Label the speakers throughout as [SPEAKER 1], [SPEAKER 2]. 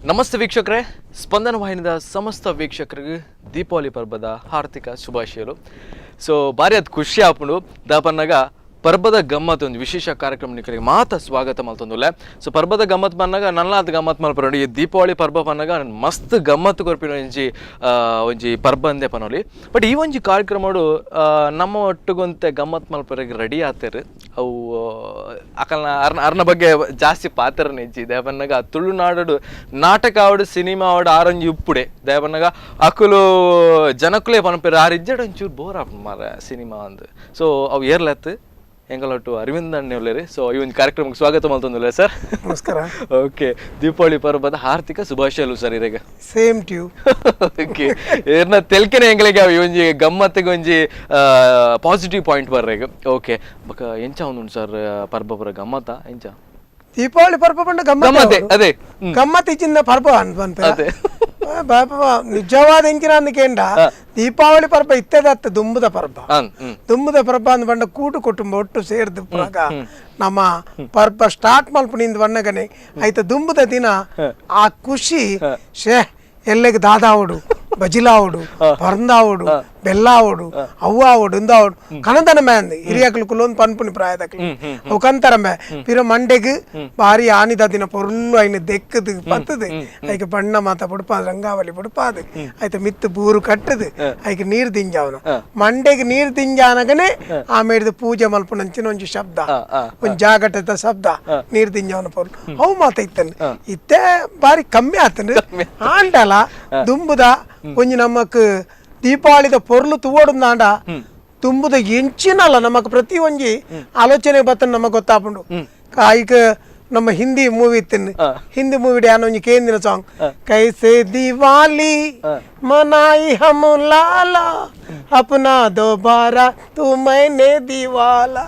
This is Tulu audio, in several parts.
[SPEAKER 1] ನಮಸ್ತೆ ವೀಕ್ಷಕರೇ, ಸ್ಪಂದನ ವಾಹಿನಿದ ಸಮಸ್ತ ವೀಕ್ಷಕರಿಗೆ ದೀಪಾವಳಿ ಪರ್ಬದ ಹಾರ್ದಿಕ ಶುಭಾಶಯಗಳು. ಸೊ ಭಾರಿ ಅದು ಖುಷಿ ಆಪುಂಡು ದಾಪನ್ನಾಗ ಪರ್ಬದ ಗಮ್ಮತ್ ಒಂದು ವಿಶೇಷ ಕಾರ್ಯಕ್ರಮ ನಿಕಲಿಗೆ ಮಾತ ಸ್ವಾಗತ ಮಲ್ತೊಂದುಲ್ಲೆ. ಸೊ ಪರ್ಬದ ಗಮ್ಮತ್ ಪನ್ನಾಗ ನಲ್ಲಾದ ಗಮ್ಮತ್ ಮಲ್ಪರಂಡು. ಈ ದೀಪಾವಳಿ ಪರ್ಬ ಪನ್ನಾಗ ಮಸ್ತ್ ಗಮ್ಮತ್ ಕೊರ್ಪಿನ ಒಂಜಿ ಒಂಜಿ ಪರ್ಬ ಅಂದೆ ಪನೊಲಿ. ಬಟ್ ಈ ಒಂಜಿ ಕಾರ್ಯಕ್ರಮಡು ನಮ್ಮ ಒಟ್ಟುಗೊಂತೆ ಗಮ್ಮತ್ ಮಲ್ಪರೆಗ್ ರೆಡಿ ಆತೇರು. ಅವು ಅಕಲ್ನ ಅರ್ನ ಅರ್ನ ಬಗ್ಗೆ ಜಾಸ್ತಿ ಪಾತ್ರ ನೆಜ್ಜಿ. ದೇವನ್ನಾಗ ತುಳುನಾಡು ನಾಟಕ ಆವಡು, ಸಿನಿಮಾ ಆವಡು, ಆರೊಂಜಿ ಉಪ್ಪುಡೆ ದೇವನ್ನಾಗ ಅಕುಲು ಜನಕುಲೇ ಪನಪೇರು ಆರ್ ಇಜ್ಜಡ ಒಂಚೂರು ಬೋರ್ ಆಪುಂಡು ಮಾರ ಸಿನಿಮಾ ಅಂದ್. ಸೊ ಅವು ಏರ್ಲತ್ತು ಎಂಗಳೊಟ್ಟು ಅರವಿಂದ್ ಅಣ್ಣೆ ಉಲ್ಲೇರಿ. ಸೊ ಈ ಒಂದು ಕಾರ್ಯಕ್ರಮಕ್ಕೆ ಸ್ವಾಗತ ಮಲ್ತೊಂದುಲ್ಲೆ ಸರ್.
[SPEAKER 2] ನಮಸ್ಕಾರ.
[SPEAKER 1] ಓಕೆ, ದೀಪಾವಳಿ ಪರ್ಬದ ಹಾರ್ದಿಕ ಶುಭಾಶಯಲು ಸರ್ ಇರೆಗ್.
[SPEAKER 2] Same to you.
[SPEAKER 1] Okay, ಏರ್ನ ತೆಲ್ಕೆನೆ ಎಂಗಳಿಗೆ ಅವು ಈ ಒಂಜಿ ಗಮ್ಮತ್ತಿಗೆ ಒಂಜಿ ಪಾಸಿಟಿವ್ ಪಾಯಿಂಟ್ ಬರ್ರೆಗ್. ಓಕೆ, ಬೊಕ ಎಂಚ ಉಂಡು ಸರ್ ಪರ್ಬ ಪೂರ ಗಮ್ಮತ್ತ ಎಂಚ?
[SPEAKER 2] ದೀಪಾವಳಿ ಪರ್ಬ ಪಂಡ
[SPEAKER 1] ಗಮ್ಮತ್ತೆ.
[SPEAKER 2] ಗಮ್ಮತ್ತೆ.
[SPEAKER 1] ಅದೇ.
[SPEAKER 2] ಗಮ್ಮತ್ ಇಚ್ಚಿಂದ ಪರ್ಬ ಅನ್ಪಂತ.
[SPEAKER 1] ಅದೇ.
[SPEAKER 2] ನಿಜವಾದ ಎಂಚಿನ ಅಂದ್ಕೇಂಡ ದೀಪಾವಳಿ ಪರ್ಬ ಇತ್ತದತ್ತ ದುಂಬುದ ಪರ್ಬ.
[SPEAKER 1] ಅನ್ ಹ್ಮ್
[SPEAKER 2] ದುಂಬುದ ಪರ್ಬ ಅಂದ್ ಪಂಡ ಕೂಟು ಕುಟುಂಬ ಒಟ್ಟು ಸೇರ್ದು ಪುನಗ ನಮ್ಮ ಪರ್ಬ ಸ್ಟಾರ್ಟ್ ಮಲ್ಪುನಿಂದ ಬಣ್ಣಗನೆ ಐತ ದುಂಬುದ ದಿನ ಆ ಖುಷಿ ಶೇ ಎಲ್ಲೆಗ್ ದಾದಾವುಡು, ಬಜಿಲಾವುಡು, ಪರಂದಾವುಡು, ಬೆಲ್ಲಾವುಡು, ಅವ್ವಾವುಡು, ಇಂದಾವುಡು ಕನದನ ಮ್ಯಾಂದ್ ಹಿರಿಯಕ್ಲು ಕುಲೊಂದು ಪನ್ಪುನಿ ಪ್ರಾಯದಕ್ಲು ಅವು ಕಂತರ ಮ್ಯಾ ಪಿರ ಮಂಡೆಗ್ ಭಾರಿ ಆನಿದ ದಿನ ಪೊರ್ಲು ಐನ ದೆಕ್ಕದು ಪತ್ತದು ಐಕ್ ಬಣ್ಣ ಮಾತ ಬುಡ್ಪಾದ್, ರಂಗಾವಲಿ ಬುಡ್ಪಾದ್, ಐತ ಮಿತ್ತು ಬೂರು ಕಟ್ಟದು ಐಕ್ ನೀರ್ ದಿಂಜಾವನ. ಮಂಡೆಗ್ ನೀರ್ ದಿಂಜಾನಗನೆ ಆಮೇಡ್ದು ಪೂಜೆ ಮಲ್ಪುನಂಚಿನ ಒಂಜಿ ಶಬ್ದ, ಒಂಜಿ ಜಾಗಟದ ಶಬ್ದ, ನೀರ್ ದಿಂಜಾವನ ಪೊರ್ಲು ಅವು ಮಾತ ಇತ್ತನ್. ಇತ್ತೆ ಬಾರಿ ಕಮ್ಮಿ ಆತನು. ಆಂಡಲ ದುಂಬುದ ಒಂಜಿ ನಮಕ್ ದೀಪಾವಳಿದ ಪೊರ್ಲು ತುವೋಡುಂದಾಂಡ ತುಂಬುದ ಎಂಚಿನಲ್ಲ ನಮಕ್ ಪ್ರತಿ ಒಂಜಿ ಆಲೋಚನೆ ಬತ್ತನ ನಮಗ್ ಗೊತ್ತಾಪುಂಡು. ಕಾಯಿಕ ನಮ್ಮ ಹಿಂದಿ ಮೂವಿ ಇತ್ತಿನ, ಹಿಂದಿ ಮೂವಿ ಡ್ಯಾನ್ ಒಂಜಿ ಕೇಂದಿನ ಸಾಂಗ್, ಕೈಸೆ ದಿವಾಲಿ ಮನಾಯಿ ಹಮ್ ಲಾಲಾ ಅಪ್ನಾ ದೋಬಾರಾ ತು ಮೈನೆ ದಿವಾಲಾ.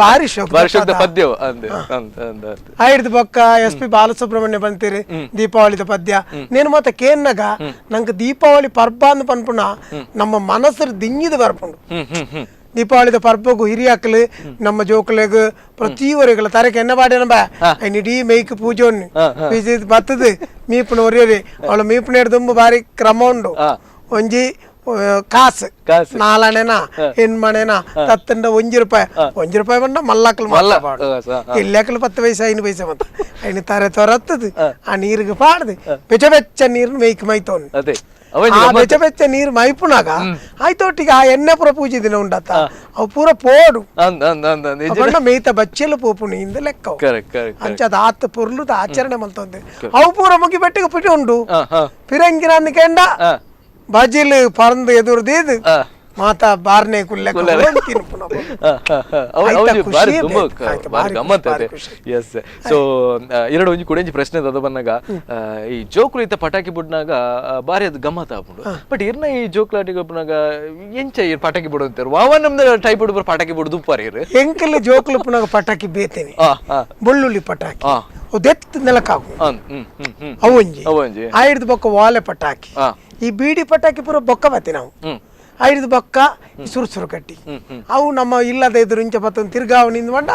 [SPEAKER 2] ಬಾರಿ ಶೋಕ್.
[SPEAKER 1] ಬಾರಿ ಶಬ್ದ ಪದ್ಯವು ಅಂದೆ ಅಂದ್ ಅಂದ್ ಅಂದ್.
[SPEAKER 2] ಐಡ್ದು ಬೊಕ್ಕ ಎಸ್ ಪಿ ಬಾಲಸುಬ್ರಹ್ಮಣ್ಯ ಬಂತೀರಿ ದೀಪಾವಳಿದ ಪದ್ಯ ನೇನು ಮಾತ ಕೇನ್ನಗ ನಂಗೆ ದೀಪಾವಳಿ ಪರ್ಬ ಅಂದ್ ಪನ್ಪುನ ನಮ್ಮ ಮನಸ್ಸು ದಿಂಜಿದ ಬರ್ಪುಂಡು.
[SPEAKER 1] ಹ್ಮ್ ಹ್ಮ್ ಹ್ಮ್
[SPEAKER 2] ದೀಪಾವಳಿದ ಪರ್ಬಗು ಹಿರಿಯಾಕ್ಲು ನಮ್ಮ ಜೋಕುಲೆಗ್ ಪ್ರತಿ ಊರಿಗಳ ತರಕ್ಕೆ ಎನ್ನ ಪಾಡೇನ ಬಾ ಐನ್ ಇಡೀ ಮೇಯ್ಕ್ ಪೂಜೆ ಉಣ್ಣು ಪೂಜೆ ಬತ್ತದು ಮೀಪುನ ಒರಿಯರಿ ಅವಳ ಮೀಪುನ ದುಂಬು ಬಾರಿ ಕ್ರಮ ಉಂಡು. ಒಂಜಿ ಕಾಸು.
[SPEAKER 1] ಕಾಸು.
[SPEAKER 2] ನಾಲಣೆನ ಹೆಣ್ಮಣೆನ ತತ್ತಂಡ 1 ರೂಪಾಯಿ, 1 ರೂಪಾಯಿ ಬಂಡ ಮಲ್ಲಾಕ್ಲು
[SPEAKER 1] ಮಲ್ಲ.
[SPEAKER 2] ಮಾತ್ರ ಪಾಡು. ಇಲ್ಲಾಕ್ಲು 10 ಪೈಸೆ, 5 ಪೈಸೆ ಮತ್ತ ಐನು ತರೆ ತೊರತ್ತದು ಆ ನೀರಿಗೆ ಪಾಡ್ದು ಬೆಚ್ಚ ಬೆಚ್ಚ ನೀರು ಮೇಯ್ಕ್ ಮೈತೋನ್.
[SPEAKER 1] ಅದೇ ಅವಂಜಿ
[SPEAKER 2] ಆ
[SPEAKER 1] ಗಮ್ಮತ್ತು.
[SPEAKER 2] ಬೆಚ್ಚ ಬೆಚ್ಚ ನೀರು ಮೈಪುನಾಗ ಆಯ್ತೊಟ್ಟಿಗೆ ಆ ಎಣ್ಣೆ ಪೂರ ಪೂಜೆ ದಿನ ಉಂಡತ್ತ ಅವು ಪೂರ ಪೋಡು.
[SPEAKER 1] ಅಂದ್ ಅಂದ್ ಅಂದ್ ಅಂದ್ ನಿಜ.
[SPEAKER 2] ಪಂಡ ಮೇಯ್ತ ಬಚ್ಚೆಲು ಪೋಪುಣಿ ಇಂದ ಲೆಕ್ಕ ಅವು.
[SPEAKER 1] ಕರೆಕ್ಟ್ ಕರೆಕ್ಟ್
[SPEAKER 2] ಅಂಚ ಅದು ಆತ ಪೊರ್ಲುದ ಆಚರಣೆ ಮಲ್ತೊಂದು ಅವು ಪೂರ ಮುಗಿ ಬೆಟ್ಟಿಗೆ ಪಿಟಿ ಉಂಡು.
[SPEAKER 1] ಹಾ ಹಾ
[SPEAKER 2] ಫಿರಂಗಿನ ಅಂದ್ಕೆಂಡ ಬಜಿಲ್ ಪರಂದು ಎದುರ್ದಿದ್ದು ಮಾತಾ ಬಾರ್ನೆ ಕುಲ್ಲೆ ತಿನ್ಪುನ.
[SPEAKER 1] ಅವ
[SPEAKER 2] ಆಯ್ತಾ
[SPEAKER 1] ಒಂಜಿ ಬಾರಿ
[SPEAKER 2] ಖುಷಿಯೇ
[SPEAKER 1] ತುಂಬ
[SPEAKER 2] ಬೇಕು. ಆಯ್ತಾ,
[SPEAKER 1] ಬಾರಿ
[SPEAKER 2] ಬಾರಿ
[SPEAKER 1] ಗಮ್ಮತ್
[SPEAKER 2] ಖುಷಿ,
[SPEAKER 1] ಅದೇ.
[SPEAKER 2] ಬಾರಿ ಖುಷಿ.
[SPEAKER 1] ಎಸ್, ಸೊ ಎರಡು ಒಂಜಿ ಕೂಡ ಒಂಜಿ ಪ್ರಶ್ನೆ ಅದ ಬಂದಾಗ ಈ ಜೋಕುಲು ಇತ್ತ ಪಟಾಕಿ ಬುಡ್ನಾಗ ಬಾರಿ ಅದು ಗಮ್ಮತ್ ಆಪುಂಡು. ಬಟ್ ಇರ್ನ ಈ ಜೋಕ್ಲಾಟಿಗೆ ಒಪ್ಪುನಾಗ ಎಂಚ ಇರ್ ಪಟಾಕಿ ಬಿಡು ಅಂತಾರೆ ವಾವ ನಮ್ದು ಟೈಪ್ ಬಿಡು ಪಟಾಕಿ ಬಿಡುದು ಉಪ್ಪಾರ ಇರು.
[SPEAKER 2] ಎಂಕಲ್ ಜೋಕುಲು ಪುನಗ ಪಟಾಕಿ ಬೇತೇನೆ.
[SPEAKER 1] ಆ ಆ
[SPEAKER 2] ಬೊಳ್ಳುಳ್ಳಿ ಪಟಾಕಿ ದೆತ್ತು ನೆಲಕ್ಕಾಗು.
[SPEAKER 1] ಅಂದ್ ಹ್ಮ್ ಹ್ಮ್ ಹ್ಮ್
[SPEAKER 2] ಅವು ಒಂಜಿ.
[SPEAKER 1] ಅವು ಒಂಜಿ.
[SPEAKER 2] ಆಯ್ದು ಬೊಕ್ಕ ವಾಲೆ ಪಟಾಕಿ. ಈ ಬೀಡಿ ಪಟಾಕಿ ಪೂರ ಬೊಕ್ಕ ಬತ್ತಿ ನಾವು. ಐದು ಬೊಕ್ಕ ಸುರು ಸುರು ಕಟ್ಟಿ ಅವು ನಮ್ಮ ಇಲ್ಲದ ಎದುರು ಇಂಚ ಬತ್ತೊಂದು ತಿರ್ಗಾವ್ ನಿಂದು ಬಂಡ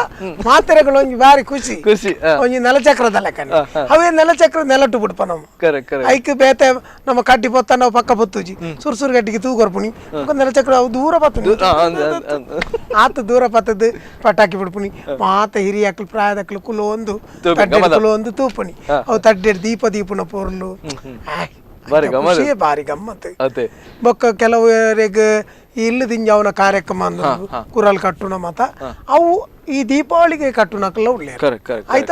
[SPEAKER 2] ಮಾತೆರೆಗಳು ಒಂಜಿ ಬಾರಿ ಖುಷಿ.
[SPEAKER 1] ಖುಷಿ.
[SPEAKER 2] ಒಂಜಿ ನೆಲಚಕ್ರದ ಲೆಕ್ಕನೆ ಅವೇ ನೆಲಚಕ್ರ ನೆಲಟು ಬಿಡ್ಪ ನಮ್ಮ.
[SPEAKER 1] ಕರೆಕ್ಟ್ ಕರೆಕ್ಟ್
[SPEAKER 2] ಐಕ್ ಬೇತೆ ನಮ್ಮ ಕಡ್ಡಿ ಪೊತ್ತ ನಾವು ಪಕ್ಕ ಪೊತ್ತುಜಿ ಸುರು ಸುರು ಗಟ್ಟಿಗೆ ತೂ ಕೊರ್ಪುಣಿ ನೆಲಚಕ್ರ ಅವು ದೂರ ಪತ್ತುನಿ.
[SPEAKER 1] ಅಂದ್ ಅಂದ್ ಅಂದ್.
[SPEAKER 2] ಆತ ದೂರ ಪತ್ತದು ಪಟಾಕಿ ಬಿಡ್ಪುನಿ ಮಾತ ಹಿರಿಯಾಕ್ಲು ಪ್ರಾಯದಕ್ಲು ಕುಲು ಒಂದು
[SPEAKER 1] ತೂಪಿ,
[SPEAKER 2] ತಡ್ಡೆಡ್
[SPEAKER 1] ಗಮದ.
[SPEAKER 2] ಕುಲು ಒಂದು ತೂಪುನಿ ಅವು ತಡ್ಡೆಡ್ ದೀಪ ದೀಪುನ ಪೊರ್ಲು ಆಯ್,
[SPEAKER 1] ಬಾರಿ
[SPEAKER 2] ಅಂತ
[SPEAKER 1] ಗಮ್ಮತ್.
[SPEAKER 2] ಖುಷಿಯೇ ಬಾರಿ ಗಮ್ಮತ್ತು.
[SPEAKER 1] ಅದೇ.
[SPEAKER 2] ಬೊಕ್ಕ ಕೆಲವರೆಗ್ ಈ ಇಲ್ಲು ದಿಂಜಾವನ ಕಾರ್ಯಕ್ರಮ ಅಂದು ಕುರಲ್ ಕಟ್ಟುನ ಮತ ಅವು ಈ ದೀಪಾವಳಿಗೆ ಕಟ್ಟುನಕ್ಲ ಉಳ್ಳೆ.
[SPEAKER 1] ಕರೆಕ್ಟ್ ಕರೆಕ್ಟ್
[SPEAKER 2] ಐತ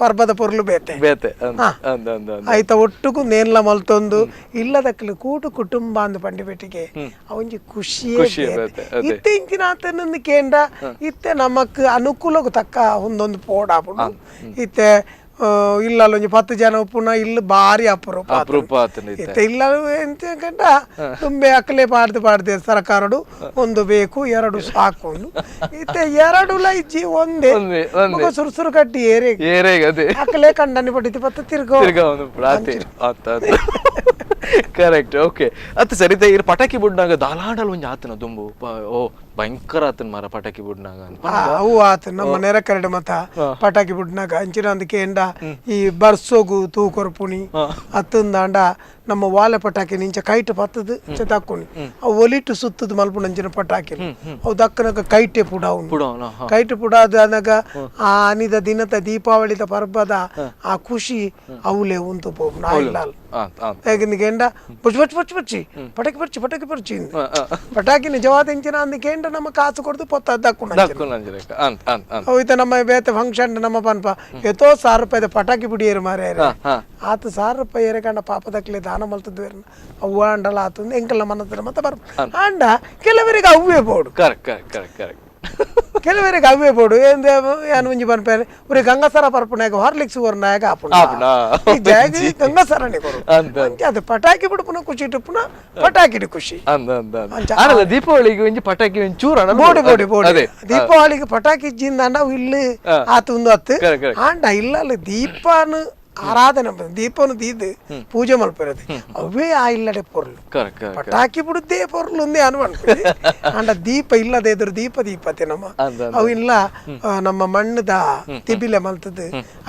[SPEAKER 2] ಪರ್ಬದ ಪೊರ್ಲು ಬೇತೆ.
[SPEAKER 1] ಬೇತೆ ಅಂದ್ ಅಂದ್ ಅಂದ್ ಅಂದ್.
[SPEAKER 2] ಐತ ಒಟ್ಟುಗು ನೇನ್ಲ ಮಲ್ತೊಂದು ಇಲ್ಲದಕ್ಲು ಕೂಟು ಕುಟುಂಬ ಅಂದು ಪಂಡಿಪೆಟ್ಟಿಗೆ ಅವಂಜಿ ಖುಷಿಯೇ
[SPEAKER 1] ಖುಷಿಯೇ
[SPEAKER 2] ಬೇತೆ.
[SPEAKER 1] ಬೇತೆ, ಅದೇ.
[SPEAKER 2] ಇತ್ತೆ ಇಂಚಿನ ಆತನಂದು ಕೇಂದ್ರ ಇತ್ತೆ ನಮಕ್ ಅನುಕೂಲಕ್ಕೆ ತಕ್ಕ ಒಂದೊಂದು ಪೋಡಾಪುಂಡು. ಇತ್ತೆ ಇಲ್ಲಲ್ಲ ಒಂಜಿ 10 ಜನ ಉಪ್ಪುನ ಇಲ್ಲು ಬಾರಿ ಅಪರೂಪ ಆತುಂಡು.
[SPEAKER 1] ಅಪರೂಪ ಆತುಂಡು ಇತ್ತೆ.
[SPEAKER 2] ಇತ್ತೆ ಇಲ್ಲ ಎಂತ ಕಂಡ ತುಂಬೆ ಅಕ್ಕಲೆ ಪಾಡ್ದು ಪಾಡ್ದು ಸರ್ಕಾರಡು ಒಂದು ಬೇಕು ಎರಡು ಸಾಕು ಅಂದು. ಇತ್ತೆ ಎರಡು ಇಜ್ಜಿ ಒಂದೇ.
[SPEAKER 1] ಒಂದೇ, ಒಂದೇ.
[SPEAKER 2] ಬೊಕ ಸುರು ಸುರು ಕಟ್ಟಿ ಏರೆ
[SPEAKER 1] ಏರೇಗ ಅದೇ.
[SPEAKER 2] ಅಕ್ಕಲೆ ಕಂಡನಿ ಪಟ್ಟಿತಿ ಪತ್ತ ತಿರ್ಗೋ.
[SPEAKER 1] ತಿರ್ಗಾ ಒಂದು ಪ್ರಾತಿ ಆತ ಕರೆಕ್ಟ್. ಓಕೆ, ಅತ್ತ ಸರಿತ ಇರ್ ಪಟಾಕಿ ಬುಡ್ನಾಗ ದಾಲಾಡಲ್ ಒಂಜಿ ಆತನ ದುಂಬು ಓ ಭಯಂಕರ ಆತನ ಮಾರ ಪಟಾಕಿ ಬುಡ್ನಾಗ ಅಂತ.
[SPEAKER 2] ಅವು ಆತ ನಮ್ಮ ನೆರೆಕರಡೆ ಮತ ಪಟಾಕಿ ಬುಡ್ನಾಗ ಅಂಚಿನ ಕೇಂಡ ಈ ಬರ್ಸೋಗು ತೂಕೊರ್ಪುಣಿ ಅತ್ತಂದಾಂಡ ನಮ್ಮ ವಾಲೆ ಪಟಾಕಿ ನಿಂಚ ಕೈಟ್ ಪತ್ತದು ಇಂಚ ದಕ್ಕುಣಿ ಅವು ಒಲಿಟು ಸುತ್ತದು ಮಲ್ಪುಣ ಅಂಚಿನ ಪಟಾಕಿ ಅವು ದಕ್ಕನಗ ಕೈಟೆ ಪುಡ ಅವನು
[SPEAKER 1] ಪುಡವನ
[SPEAKER 2] ಕೈಟು ಪುಡ ಅದು ಅನಗ ಆ ಅನಿದ ದಿನದ ದೀಪಾವಳಿದ ಪರ್ಬದ ಆ ಖುಷಿ ಅವುಲೇ ಉಂತು ಪೋಪುನ ಇಲ್ಲ ಕೆಂಡ ಬೊಚ್ಚು ಬೊಚ್ಚು ಬೊಚ್ಚು ಬೊಚ್ಚಿ ಪಟಾಕಿ ಪರ್ಚಿ ಪಟಾಕಿ ಪರ್ಚಿ ಪಟಾಕಿ ನಿಜವಾದ ಇಂಚಿನ ಅಂದ ಕೇಂಡ ನಮ್ಮ ಕಾಸು ಕೊಡ್ದು ಪೊತ್ತ ದಕ್ಕುಣ ಅವು ಇತ್ತ ನಮ್ಮ ಬೇತೆ ಫಂಕ್ಷನ್ ನಮ್ಮ ಪನ್ಪ ಎತ್ತೋ 100 ರೂಪಾಯಿದ ಪಟಾಕಿ ಬಿಡಿಯರು ಮಾರ್ಯಾರ ಆತ 100 ರೂಪಾಯಿ ಏರಕಂಡ ಪಾಪದಕ್ಲೆ ದಾನ ಮಲ್ತದ್ದು ಅವ್ವ ಅಂಡಲ ಆತಂದು ಎಂಕಲ್ಲ ಮನತ್ರ ಮತ್ತೆ ಬರ್ ಅಂಡ ಕೆಲವರಿಗೆ ಅವ್ವೇ ಬೋಡು
[SPEAKER 1] correct correct correct correct
[SPEAKER 2] ಕೆಲವರಿಗೆ ಅವೇ ಬೋಡು ಏನು ಒಂಜಿ ಪನ್ಪೇನೆ ಉರಿ ಗಂಗಸರ ಪರ್ಪುನಾಗ ಹಾರ್ಲಿಕ್ಸ್ ನಾಯಕ ಆಪುಂಡು ಗಂಗಸರನೇ ಕೊರು ಅದು ಪಟಾಕಿ ಬಿಡುಪುನ ಖುಷಿ ಇಟ್ಟುಪುನ ಪಟಾಕಿ ಖುಷಿ
[SPEAKER 1] ದೀಪಾವಳಿಗೆ ಒಂಜಿ ಪಟಾಕಿ ಒಂಜಿ ಚೂರು
[SPEAKER 2] ಬೋಡಿ ಬೋಡಿ ಬೋಡಿ ದೀಪಾವಳಿಗೆ ಪಟಾಕಿ ಇಜ್ಜಿಂದ ಇಲ್ಲಿ ಆತು ಒಂದು ಹತ್ತು ಆಂಡ ಇಲ್ಲ ಅಲ್ಲಿ ದೀಪಾನು ಆರಾಧನೆ ದೀಪನು ದೀದ್ ಪೂಜೆ ಮಲ್ಪಿರೋದು ಅವೇ ಆ ಇಲ್ಲಡೆ ಪೊರ್ಲು ಪಟಾಕಿ ಬಿಡುದೇ ಪೊರ್ಲು ಒಂದೇ ಅನ್ಕೊಂಡು ಅಂಡ ದೀಪ ಇಲ್ಲದೆ ಇದ್ರು ದೀಪ ದೀಪತೆ ನಮ್ಮ ಅವು ಇಲ್ಲ ನಮ್ಮ ಮಣ್ಣದ ತಿಬಿಲೆ ಮಲ್ತದ್ದು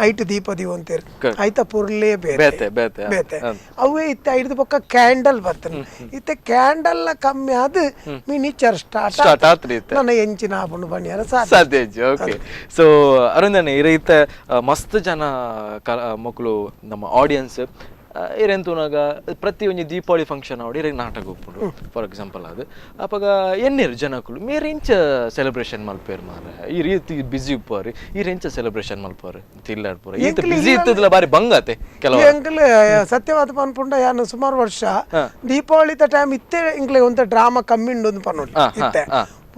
[SPEAKER 2] ಐಟು ದೀಪ ದೀವಂತೇರು ಐತ ಪೊರ್ಲೇ ಬೇತೆ ಬೇತೆ ಅವೇ ಇತ್ತ ಐದು ಪಕ್ಕ ಕ್ಯಾಂಡಲ್ ಬರ್ತದೆ ಇತ್ತ ಕ್ಯಾಂಡಲ್ ಕಮ್ಮಿ ಆದ ಮಿನಿಚರ್ ಸ್ಟಾರ್ಟ್ ನನ್ನ ಎಂಚಿನ ಆಪುಂಡು ಬಣ್ಣಿಯರ
[SPEAKER 1] ಸಾಧ್ಯ. ಓಕೆ, ಸೊ ಅರುಣ್ ಇರೈತ ಮಸ್ತ್ ಜನ ಮಕ್ಕಳು ನಮ್ಮ ಆಡಿಯನ್ಸ್ ಇರೆಂತೂನಾಗ ಪ್ರತಿ ಒಂಜಿ ದೀಪಾವಳಿ ಫಂಕ್ಷನ್ ಆವಡ್ ಇರೆಗ್ ನಾಟಕ ಉಪ್ಪುಂಡು ಫಾರ್ ಎಕ್ಸಾಂಪಲ್ ಅದು ಅಪಗ ಎನ್ನೇರು ಜನಕುಲು ಮೇರೆ ಇಂಚ ಸೆಲೆಬ್ರೇಷನ್ ಮಲ್ಪೇರು ಮಾರ್ರೆ ಈ ರೀತಿ ಬಿಸಿ ಉಪ್ಪಾರು ಈ ಎಂಚ ಸೆಲೆಬ್ರೇಷನ್ ಮಲ್ಪಾರು ತಿಲ್ಲಾಡ್ಪುರ ಈತ ಬಿಸಿ ಇತ್ತದಲ್ಲ ಬಾರಿ ಬಂಗಾತೆ ಕೆಲವು
[SPEAKER 2] ಎಂಕಲ್ ಸತ್ಯವಾದ ಪನ್ಪುಂಡ ಯಾನು ಸುಮಾರು ವರ್ಷ ದೀಪಾವಳಿದ ಟೈಮ್ ಇತ್ತೆ ಇಂಕ್ಲೆ ಒಂತ ಡ್ರಾಮಾ ಕಮ್ಮಿ ಉಂಡು ಪನ್ನೊಲಿ ಇತ್ತೆ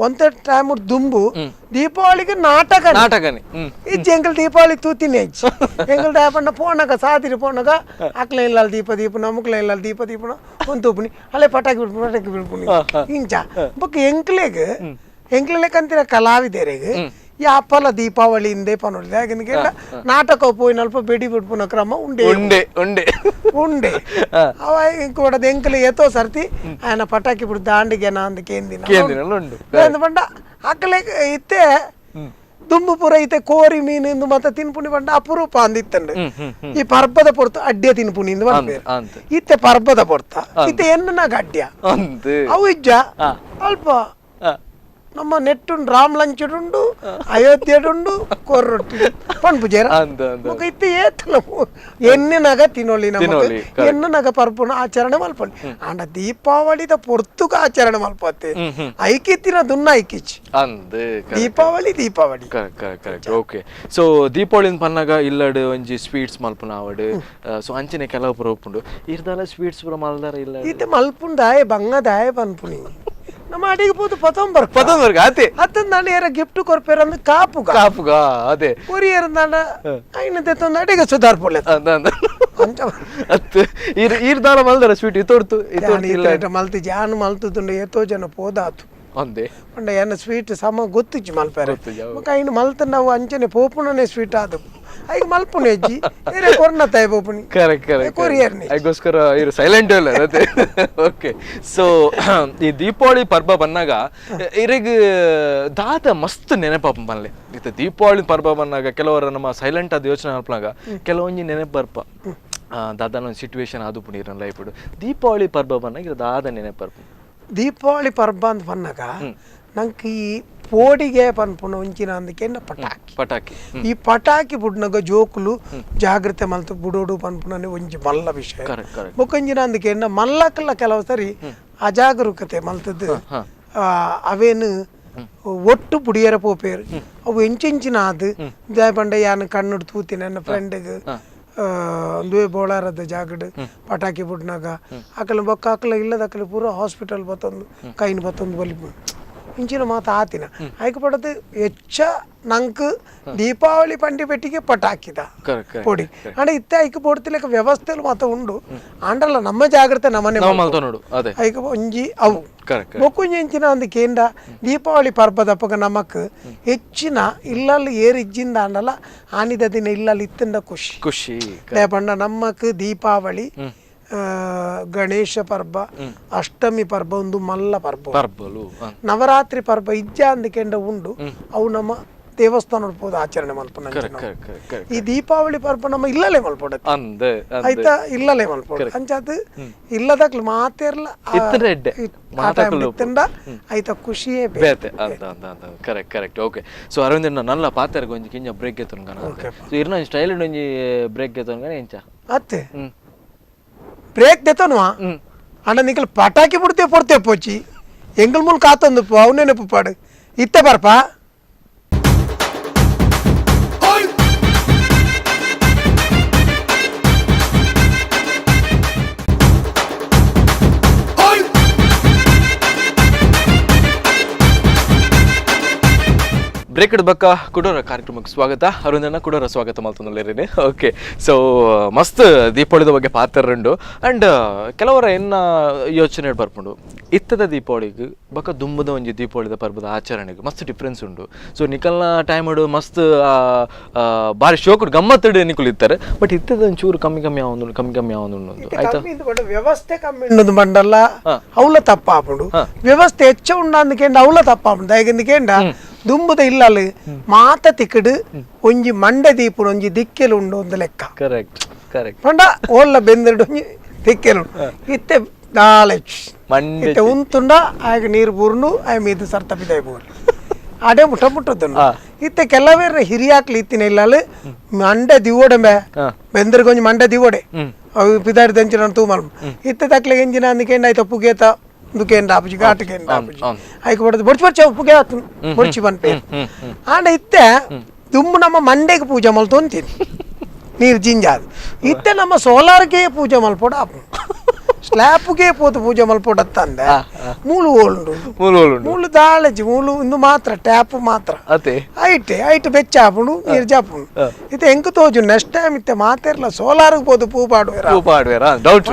[SPEAKER 2] ಒಂತ ಟೈಮ್ ದುಂಬು ದೀಪಾವಳಿಗೆ ನಾಟಕ
[SPEAKER 1] ನಾಟಕನೇ
[SPEAKER 2] ಇಜ್ಜಿ ಎಂಕಲ್ ದೀಪಾವಳಿ ತೂತಿನಿ ಇಜ್ಜಿ ಎಂಕಲ್ ದಾಪಂಡ ಪೋಣಗ ಸಾದಿರಿ ಪೋಣಗ ಅಕ್ಲೆ ಇಲ್ಲ ದೀಪ ದೀಪ ನಮಕ್ಲೆ ಇಲ್ಲ ದೀಪ ದೀಪನ ಒಂದು ತೂಪುನಿ ಅಲ್ಲೇ ಪಟಾಕಿ ಬಿಡ್ಪು ಪಟಾಕಿ ಬಿಡ್ಪುನಿ ಇಂಚ ಬೊಕ್ಕ ಎಂಕ್ಲೆಗ್ ಎಂಕ್ಲೆಲೆ ಕಲಾವಿದರಿಗೆ ಯಾಪಲ ದೀಪಾವಳಿ ಹಿಂದೆ ಪನೊಲಿ ಯಾಕೆಂದ್ರೆ ನಾಟಕ ಪೋಯಿನಲ್ಪ ಬೆಡಿ ಬಿಡ್ಪುನ ಕ್ರಮ ಉಂಡೆ
[SPEAKER 1] ಉಂಡೆ ಉಂಡೆ
[SPEAKER 2] ಉಂಡೆ ಅವ ಇಂಕೋಡದ ಎಂಕಲೆ ಏತೋ ಸರ್ತಿ ఆయన ಪಟಾಕಿ ಬಿಡು ದಾಂಡಿಗೆ ಅಂದ ಕೇಂದಿನ ಪಂಡ ಅಕ್ಕಲೆ ಇತ್ತೆ ದುಂಬು ಪೂರ ಇತ್ತೆ ಕೋರಿ ಮೀನು ಇಂದು ಮತ್ತೆ ತಿನ್ಪುಣಿ ಪಂಡ ಅಪರೂಪ ಅಂದಿತ್ತಂಡು ಈ ಪರ್ಬದ ಪೊರ್ತು ಅಡ್ಯ ತಿನ್ಪುಣಿ ಇಂದು ಇತ್ತೆ ಪರ್ಬದ ಪೊರ್ತ ಇತ್ತೆ ಎಣ್ಣನಾಗ ಅಡ್ಯ ಅವು ಇಜ್ಜ ಅಲ್ಪ ನಮ್ಮ ನೆಟ್ಟುಂಡು ರಾಮ್ ಲಂಚಡುಂಡು ಅಯೋಧ್ಯೆಡುಂಡು ಕೊರ್ರೊಟ್ಟಿ ಪನ್ಪುಜೇರ ಇತ್ತೆ ಏತನ ಎಣ್ಣೆನಾಗ ತಿನ್ನೊಲಿ ನಮಗೆ ಎಣ್ಣೆನಾಗ ಪರ್ಪುನ ಆಚರಣೆ ಮಲ್ಪೊಲಿ ಆಂಡ ದೀಪಾವಳಿದ ಪೊರ್ತುಗ ಆಚರಣೆ ಮಲ್ಪತ್ತೆ ಐಕಿತ್ತಿನ ದುನ್ನ ಐಕಿಚ್ Deepavali Deepavali
[SPEAKER 1] correct correct correct. Okay, so Deepavali ಪನ್ನಾಗ ಇಲ್ಲಡು ಒಂಜಿ ಸ್ವೀಟ್ಸ್ ಮಲ್ಪುನ ಆವಡ್ ಸೊ ಅಂಚನೆ ಕೆಲವು ಪುರ ಉಪ್ಪುಂಡು ಇರ್ದಾಲ ಸ್ವೀಟ್ಸ್ ಪುರ ಮಲ್ದಾರ ಇಲ್ಲ
[SPEAKER 2] ಇತ್ತೆ ಮಲ್ಪುಂಡಾಯೆ ಬಂಗದಾಯೆ ಪನ್ಪುನಿ ನಮ್ಮ ಅಡಿಗೆ ಪೋದು ಪತೊಂಬರ್ಕ
[SPEAKER 1] ಪತೊಂಬರ್ಕ ಅದೇ
[SPEAKER 2] ಅತ್ತಂದಾಂಡ ಏರ ಗಿಫ್ಟ್ ಕೊರ್ಪೇರ ಅಂದ್ ಕಾಪುಗ
[SPEAKER 1] ಕಾಪುಗ ಅದೇ
[SPEAKER 2] ಕೊರಿಯರ್ ಐನ ತೆತ್ತೊಂದು ಅಡಿಗೆ ಸುಧಾರ್ಪೊಲೆ
[SPEAKER 1] ಅಂಚ ಅತ್ತು ಈರ್ ಈರ್ದಾಲ ಮಲ್ದಾರ ಸ್ವೀಟ್ ಇತೊರ್ತು
[SPEAKER 2] ಇತೊರ್ತು ಮಲ್ತಿ ಜಾನು ಮಲ್ತುಂಡು ಏತೋ ಜನ ಪೋದಾತು
[SPEAKER 1] ಅಂದೆ
[SPEAKER 2] ಪಂಡ ಎನ್ನ ಸ್ವೀಟ್ ಸಮ ಗೊತ್ತಿಜ್ಜಿ ಮಲ್ಪೆರೆ ಬೊಕ ಐನ್ ಮಲ್ತ ನಾವು ಅಂಚನೆ ಪೋಪುನನೆ ಸ್ವೀಟ್ ಆದು ಐಕ್ ಮಲ್ಪುನೆ ಅಜ್ಜಿ ಏರೆ ಕೊರ್ನ ತಾಯಿ ಪೋಪುನಿ
[SPEAKER 1] correct correct
[SPEAKER 2] courier
[SPEAKER 1] ಅದಕ್ಕೋಸ್ಕರ ಇರು ಸೈಲೆಂಟ್ ಇಲ್ಲ ಅದೇ. ಓಕೆ, ಸೊ ಈ ದೀಪಾವಳಿ ಪರ್ಬ ಬಂದಾಗ ಇರೆಗ್ ದಾದ ಮಸ್ತ್ ನೆನಪಾಪ ಬನ್ಲೆ ಇತ್ತ ದೀಪಾವಳಿ ಪರ್ಬ ಬಂದಾಗ ಕೆಲವರು ನಮ್ಮ ಸೈಲೆಂಟ್ ಆದ ಯೋಚನೆ ಮಲ್ಪನಾಗ ಕೆಲವೊಂಜಿ ನೆನಪು ಬರ್ಪ ದಾದಾನ ಒಂದು ಸಿಚುವೇಶನ್ ಅದು ಪುಣಿ ಲೈಫ್ ದೀಪಾವಳಿ ಪರ್ಬ ಬಂದಾಗ ದಾದ ನೆನಪು ಬರ್ಪ.
[SPEAKER 2] ದೀಪಾವಳಿ ಪರ್ಬ ಅಂತ ಬಂದಾಗ ನಂಗೆ ಈ ಪೋಡಿಗೆ ಪನ್ಪುನ ಒಂಚಿನ ಅಂದಕ್ಕೆ ಪಟಾಕಿ
[SPEAKER 1] ಪಟಾಕಿ
[SPEAKER 2] ಈ ಪಟಾಕಿ ಬುಡ್ನಗ ಜೋಕುಲು ಜಾಗ್ರತೆ ಮಲ್ತು ಬುಡೋಡು ಪನ್ಪುನನೆ ಒಂಜಿ ಮಲ್ಲ ವಿಷಯ. ಬೊಕ್ಕೊಂಜಿನ ಅಂದಕ್ಕೆ ಮಲ್ಲಕಲ್ಲ ಕೆಲವು ಸರಿ ಅಜಾಗರೂಕತೆ ಮಲ್ತದ್ದು ಅವೇನು ಒಟ್ಟು ಬುಡಿಯರ ಪೋಪೇರು ಅವು ಎಂಚೆಂಚಿನ ಅದು ಪಂಡ ಯಾನು ಕಣ್ಣು ತೂತಿನ ನನ್ನ ಫ್ರೆಂಡ್ಗೆ ಒಂದುವೇ ಬೋಳಾರದ ಜಾಗಡ್ ಪಟಾಕಿ ಬುಡ್ನಾಗ ಆಕಲ ಬೊಕ್ಕ ಆಕಲ ಇಲ್ಲದ ಅಕಲ ಪೂರ ಹಾಸ್ಪಿಟಲ್ ಬತ್ತೊಂದು ಕೈನ್ ಬತ್ತೊಂದು ಬಲಿ ಇಂಚಿನ ಮಾತು ಆತಿನ ಆಯ್ಕೆ ಪಡದು ಹೆಚ್ಚ ನಂಕ್ ದೀಪಾವಳಿ ಪಂಡಿ ಪೆಟ್ಟಿಗೆ ಪಟಾಕಿದ ಪೊಡಿ ಅಂಡ ಇತ್ತೆ ಐಕ್ ಪೊಡ್ತಿಲಕ ವ್ಯವಸ್ಥೆಲು ಮಾತ ಉಂಡು ಆಂಡಲ್ಲ ನಮ್ಮ ಜಾಗ್ರತೆ ನಮ್ಮನೆ ಐಕ್ ಒಂಜಿ ಅವು ಬೊಕ್ಕೊಂಜಿ ಎಂಚಿನ ಒಂದು ಕೇಂದ್ರ ದೀಪಾವಳಿ ಪರ್ಬದಪ್ಪಗ ನಮಕ್ ಹೆಚ್ಚಿನ ಇಲ್ಲಲ್ಲಿ ಏರಿಜ್ಜಿಂದ ಆಂಡಲ್ಲ ಆನಿದ ದಿನ ಇಲ್ಲಲ್ಲಿ ಇತ್ತಂದ ಖುಷಿ
[SPEAKER 1] ಖುಷಿ
[SPEAKER 2] ಪಂಡ ನಮ್ಮಕ್ ದೀಪಾವಳಿ Ganesha ಪರ್ಬ, ಅಷ್ಟಮಿ ಪರ್ಬ, ಒಂದು ಮಲ್ಲ ಪರ್ಬ
[SPEAKER 1] ಪರ್ಬಲು.
[SPEAKER 2] ನವರಾತ್ರಿ ಪರ್ಬ ಇಜ್ಜ ಅಂದಕೆಂಡ ಉಂಡು, ಅವು ನಮ್ಮ ದೇವಸ್ಥಾನ ಪೋದು ಆಚರಣೆ ಮಲ್ಪುನ. ಈ ದೀಪಾವಳಿ ಪರ್ಬ ನಮ್ಮ ಇಲ್ಲಲೇ ಮಲ್ಪೊಡ ಆಯ್ತಾ, ಇಲ್ಲಲೇ ಮಲ್ಪೊಡು. ಅಂಚಾದ್ ಇಲ್ಲದಾಕ್ಲು ಮಾತೆರ್ಲ ಆಯ್ತಾ ಖುಷಿಯೇ
[SPEAKER 1] ಬೇತೆ ಅಂತ ಅಂತ ಅಂತ. Correct correct. Okay, so Arvind ನಲ್ಲ ಪಾತೆರ್ಗ ಒಂಜಿ ಕಿಂಜ ಬ್ರೇಕ್ ಎತ್ತುನ್ಗನ. ಸೊ ಇರ್ನ ಸ್ಟೈಲ್ ಒಂಜಿ ಬ್ರೇಕ್ ಎತ್ತುನ್ಗನ ಎಂಚ
[SPEAKER 2] ಅತ್ತೆ ಬ್ರೇಕ್ ದೆತ್ತನುವ ಅಣ್ಣ ನಿಕಲ್ ಪಟಾಕಿ ಬಿಡ್ತೇ ಪೊಡ್ತೇ ಪೋಚಿ ಎಂಗಲ್ ಮೂಲಕ ಆತಂದು ಅವನೇ ಪಾಡು ಇತ್ತೆ ಬರ್ಪ.
[SPEAKER 1] ಬ್ರೇಕ್ ಬಕ್ಕ ಕುಡೋರ ಕಾರ್ಯಕ್ರಮಕ್ಕೆ ಸ್ವಾಗತ. ಅರುಣನ ಕುಡೋರ ಸ್ವಾಗತ ಮಲ್ತೊಂದುಲ್ಲೇರಿ. ಓಕೆ, ಸೊ ಮಸ್ತ್ ದೀಪಾವಳಿದ ಬಗ್ಗೆ ಪಾತ್ರರುಂಡು. ಆ್ಯಂಡ್ ಕೆಲವರ ಎನ್ನ ಯೋಚನೆ ಬರ್ಪುಂಡು, ಇತ್ತದ ದೀಪಾವಳಿಗೆ ಬಕ್ಕ ದುಂಬದ ಒಂಜಿ ದೀಪಾವಳಿದ ಪರ್ಬದ ಆಚರಣೆಗೆ ಮಸ್ತ್ ಡಿಫ್ರೆನ್ಸ್ ಉಂಡು. ಸೊ ನಿಕಲ್ನ ಟೈಮ್ ಮಸ್ತ್ ಬಾರಿ ಶೋಕುಡು ಗಮ್ಮತ್ತಿಡು ನಿಕುಲು ಇತ್ತಾರೆ, ಬಟ್ ಇತ್ತದ ಒಂಚೂರು ಕಮ್ಮಿ ಕಮ್ಮಿ ಆವೊಂದುಂಡು, ಕಮ್ಮಿ ಕಮ್ಮಿ ಆವೊಂದುಂಡು.
[SPEAKER 2] ಆಯ್ತಾ, ವ್ಯವಸ್ಥೆ ಕಮ್ಮಿ ಉಂಡು ಬಂಡಲ್ಲ ಅವಲ ತಪ್ಪಾಪುಂಡು, ವ್ಯವಸ್ಥೆ ಹೆಚ್ಚ ಉಂಡು ಅಂದಕೇಂಡ ಅವಲ ತಪ್ಪಾಪುಂಡು. ದಾಯೆಗಂದಕೇಂಡ ದುಂಬುದ ಇಲ್ಲಲ್ ಮಾತ ತಿಕ್ಕಡು ಒಂಜಿ ಮಂಡೆ ದೀಪುಡು ಒಂಜಿ ದಿಕ್ಕೆಲು ಉಂಡು ಒಂದು ಲೆಕ್ಕ.
[SPEAKER 1] Correct correct.
[SPEAKER 2] ಪಂಡ ಓಲ್ಲ ಬೆಂದಿರಡು ಒಂಜಿ ದಿಕ್ಕೆಲು ಇತ್ತೆ ದಾಳೆ ಇತ್ತೆ ಉಂತುಂಡ ಆಗ ನೀರು ಬೂರ್ನು ಆಯ ಮೀದು ಸರ್ತ ಬಿದಾಯ ಬೂರು ಅಡೆ ಮುಟ್ಟ ಮುಟ್ಟದ್ದು. ಇತ್ತೆ ಕೆಲವೇರ ಹಿರಿಯಾಕ್ಲಿ ಇತ್ತಿನ ಇಲ್ಲಲ್ ಮಂಡೆ ದಿವೋಡೆ ಬೆಂದರ್ಗೆ ಒಂಜಿ ಮಂಡೆ ದಿವೋಡೆ ಅವು ಪಿದಾಡಿ ದಂಚಿನ ತೂಮಲ್ ಇತ್ತೆ ತಕ್ಲೆ ಎಂಜಿನ ಅಂದಕೇಂಡ ಆಯ್ತ ಪುಗೇತ ದುಕೇಂಡ ಆಪುಜಿ ಘಾಟುಕೇಂಡ ಆಪುಜಿ ಐಕ್ ಬಡ್ದು ಬೊಡ್ಚಿ ಬೊಡ್ಚಿ ಪುಗೆ ಆತು ಬೊಡ್ಚಿ ಪನ್ಪೆ. ಆಂಡ ಇತ್ತೆ ದುಂಬು ನಮ್ಮ ಮಂಡೆಗೆ ಪೂಜೆ ಮಲ್ತೊಂತೀನಿ ನೀರು ಜಿಂಜಾದು. ಇತ್ತೆ ನಮ್ಮ ಸೋಲಾರ್ಗೆ ಪೂಜೆ ಮಲ್ಪೊಡು ಆಪು, ಸ್ಲ್ಯಾಪ್ಗೆ ಪೋತು ಪೂಜೆ ಮಲ್ಪೊಡತ್ತಂದೆ ಮೂಲು ಓಲ್ಡು ಮೂಲು ದಾಳಜಿ ಮೂಲು ಇಂದು ಮಾತ್ರ ಟ್ಯಾಪ್ ಮಾತ್ರ ಐಟೆ ಐಟ್ ಬೆಚ್ಚ ಆಪುಂಡು ನೀರು ಜಾಪುಂಡು. ಇತ್ತೆ ಎಂಕ್ ತೋಜು ನೆಕ್ಸ್ಟ್ ಟೈಮ್ ಇತ್ತೆ ಮಾತೆರ್ಲ ಸೋಲಾರ್ಗೆ ಪೋತು ಪೂ ಪಾಡುವೆರಾ
[SPEAKER 1] doubt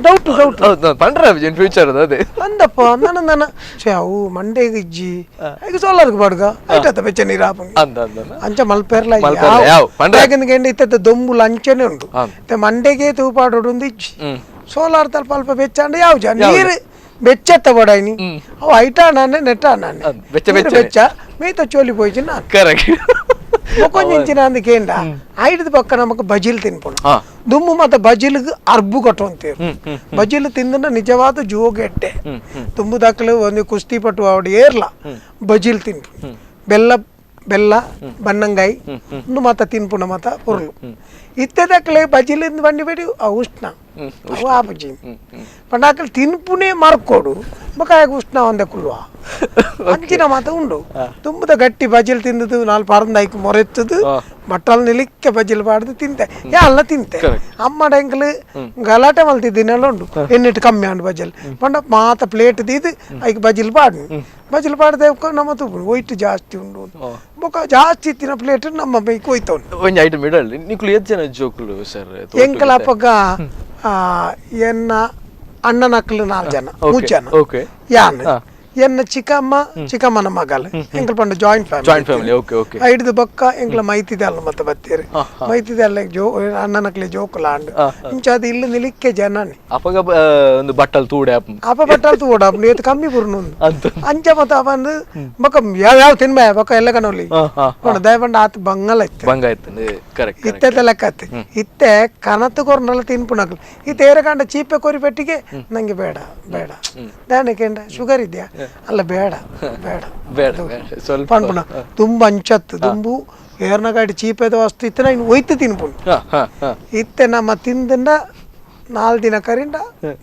[SPEAKER 2] doubt doubt
[SPEAKER 1] future
[SPEAKER 2] Andappa ನನ್ನ ನನ್ನ ಛೇ ಅವು ಮಂಡೆಗೆ ಇಜ್ಜಿ ಐಕ್ ಸೋಲಾರ್ಗೆ ಪಾಡುಗ ಐಟತ್ತ ಬೆಚ್ಚ ನೀರು ಆಪುಂಡು ಅಂಚ ಮಲ್ಪೆರ್ಲ. ಯಾಕಂದ್ರೆ ಇತ್ತೆ ದೊಂಬುಲು ಅಂಚನೆ ಉಂಡು, ಇತ್ತೆ ಮಂಡೆಗೆ ತೂ ಪಾಡೋಡು ಒಂದು ಇಜ್ಜಿ. ಸೋಲಾರ್ ತಲ್ಪ ಅಲ್ಪ ಬೆಚ್ಚಾಂಡ ಯಾವ ನೀರು ಬೆಚ್ಚತ್ತ ಬಡಾಯಿನಿ ಅವು ಐಟ ನಾನೆ ನೆಟ್ಟ ನಾನೆ ಬೆಚ್ಚ ಮೇತ ಚೋಲಿ ಪೋಯ್ಚಿ ನಾನು ಮುಕೊಂಜಿನ ಅಂದಕೇಂಡ ಐಡ್ದ ಪಕ್ಕ ನಮಕ್ ಬಜಿಲ್ ತಿನ್ಪುಣ ದುಮ್ಮು ಮತ್ತೆ ಬಜಿಲ್ಗೆ ಅರ್ಬು ಕಟ್ಟುವಂತೀರು. ಬಜಿಲ್ ತಿಂದ ನಿಜವಾದ ಜೋಗೆಟ್ಟೆ ತುಂಬು ದಾಖಲೆ ಒಂದು ಕುಸ್ತಿ ಪಟ್ಟು ಅವಡು ಏರ್ಲ ಬಜಿಲ್ ತಿನ್ಪು ಬೆಲ್ಲ ಬೆಲ್ಲ ಬನ್ನಂಗಾಯಿ ಇನ್ನು ಮಾತ ತಿನ್ಪುಣ ಮಾತ ಪೊರ್ಲು ಇತ್ತೆ ದಾಖಲೆ ಬಜಿಲಿಂದ ಬಂಡಿ ಬೇಡಿ ಆ ಉಷ್ಣ ಅವು ಆಪುಜಿ ಪಂಡಾಕಲ್ ತಿನ್ಪುನೇ ಮಾರ್ಕೋಡು ಬೊಕ ಉಷ್ಣ ಒಂದೇ ಕುಲ್ವ ಅಂಚಿನ ಮಾತ ಉಂಡು. ತುಂಬದ ಗಟ್ಟಿ ಬಜಿಲ್ ತಿಂದದು ನಾಲ್ಕು ಪರಂದ ಐಕ್ ಮೊರೆತ್ತದು ಬಟ್ಟಲ್ ನಿಲಿಕ್ಕೆ ಬಜಿಲ್ ಪಾಡ್ದು ತಿಂತೆ ಅಲ್ಲ ತಿಂತೆ ಅಮ್ಮ ಎಂಕಲ್ ಗಲಾಟೆ ಮಲ್ತಿದ್ದೀನೆಲ್ಲ ಉಂಡು ಎನ್ನಿಟ್ಟು ಕಮ್ಮಿ ಅಂಡು ಬಜಿಲ್ ಪಂಡ ಮಾತ ಪ್ಲೇಟ್ ದೀದು ಐಕ್ ಬಜಿಲ್ ಪಾಡು ಬಜಿಲ್ ಪಾಡ್ದೆ ನಮ್ಮ ತೂಪು ಒಯ್ಟು ಜಾಸ್ತಿ ಉಂಡು ಬೊಕ ಜಾಸ್ತಿ ತಿನ್ನ ಪ್ಲೇಟ್ ನಮ್ಮ ಬೈಕ್ ಹೋಯ್ತಾ ಉಂಟು.
[SPEAKER 1] ಒಂಜಿ ಐಟಮ್ ಇಡಲಿ ನಿಕುಲು ಏತ್ ಜನ ಜೋಕುಲು ಸರ್?
[SPEAKER 2] ಎಂಕಲ್ ಅಪಗ ಎನ್ನ ಅಣ್ಣನಕ್ಲು 4 ಜನ 3 ಜನ ಯಾನ್ ಎನ್ನ ಚಿಕ್ಕಮ್ಮ ಚಿಕ್ಕಮ್ಮನ ಮಗಲ್ ಎಂಕಲ್ ಪಂಡ joint
[SPEAKER 1] family.
[SPEAKER 2] ಐಡ್ದು ಬೊಕ್ಕ ಎಂಕ್ಲ ಮೈತಿದಲ್ಲ ಮತ್ತೆ ಬತ್ತೀರಿ ಮೈತಿದಲ್ಲ ಜೋ ಅಣ್ಣನಕ್ಲೆ ಜೋಕುಲ ಅಂಡ್ ಇಂಚಾದ ಇಲ್ಲಿ ನಿಲಿಕ್ಕೆ ಜನನಿ
[SPEAKER 1] ಅಪಗ ಒಂದು ಬಟ್ಟಲ್ ತೂಡೆ
[SPEAKER 2] ಅಪ ಬಟ್ಟಲ್ ತೂಡ ಏತ್ ಕಮ್ಮಿ ಬುರ್ನು ಅಂಚ ಮತ್ತ ಬಂದು ಬೊಕ್ಕ ಯಾವ ಯಾವ ತಿನ್ಬ ಬೊಕ್ಕ ಎಲ್ಲ ಕನೋಲಿ ದಯ ಪಂಡ ಆತ ಬಂಗಲ ಇತ್ತು
[SPEAKER 1] ಬಂಗ ಇತ್ತು
[SPEAKER 2] ಇತ್ತೆ ಲೆಕ್ಕ ಇತ್ತೆ ಕನತು ಕೊರ್ನಲ್ಲ ತಿನ್ಪುನಕ್ಲು ಇತ್ತೆ ಏರಕಂಡ ಚೀಪೆ ಕೊರಿ ಪೆಟ್ಟಿಗೆ ನಂಗೆ ಬೇಡ ಬೇಡ ದಾನಕ್ಕೆ ಶುಗರ್ ಇದೆಯಾ ಅಲ್ಲ ಬೇಡ ಬೇಡ
[SPEAKER 1] ಬೇಡ ಸ್ವಲ್ಪ
[SPEAKER 2] ಪನ್ಪುಣ ತುಂಬು ಅಂಚತ್ತು ದುಂಬು ಏರ್ನಗಾಡಿ ಚೀಪೆದ ವಸ್ತು ಇತ್ತೆ ನಾನು ಒಯ್ತು ತಿನ್ಪುಂಡು ಇತ್ತೆ ನಮ್ಮ ತಿಂದ 4 ದಿನ ಕರಿಂಡ